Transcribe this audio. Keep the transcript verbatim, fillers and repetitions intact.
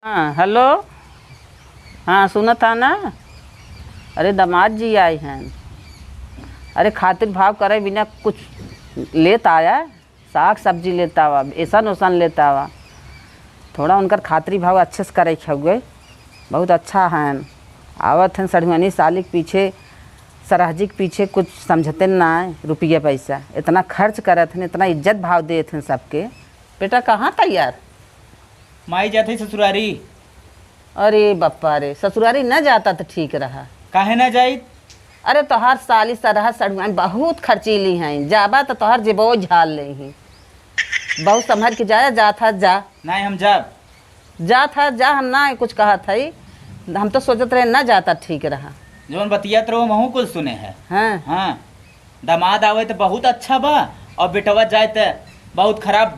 हाँ, हेलो। हाँ, सुनत हा ना? अरे, दामाद जी आए हैं। अरे, खातिर भाव करे बिना कुछ लेत आया, साग सब्जी लेत आवा, एसन ओसन लेत आवा। थोड़ा उनकर खातिर भाव अच्छे से करे के हउए। बहुत अच्छा हैं। आवत हैं सढ़ुआनी साली के पीछे, सरहजी के पीछे कुछ समझते ना है, रुपया पैसा। इतना खर्च करत हैं, इतना इज्जत भाव देत हैं सबके। बेटा, कहाँ तैयार? माई जात है ससुरारी। अरे बप्पा रे, ससुरारी न जाता त ठीक रहा। काहे ना जाइत? अरे तोहार साली सरहज सढ़ुआइन बहुत खर्चीली हैं, जाबा त तोहार जेबो झाल लेहीं। बहुत संभर के जाया, जात ह जा। नाहीं, हम जाब। जात ह जा, हम ना कुछ कहत हई, हम तो सोचत रहे न जाता ठीक रहा। जवन बतियात रहो, महू कुल सुने है। हाँ। हाँ, दामाद आवे त बहुत अच्छा बा, और बेटवा जाए त बहुत खराब बा।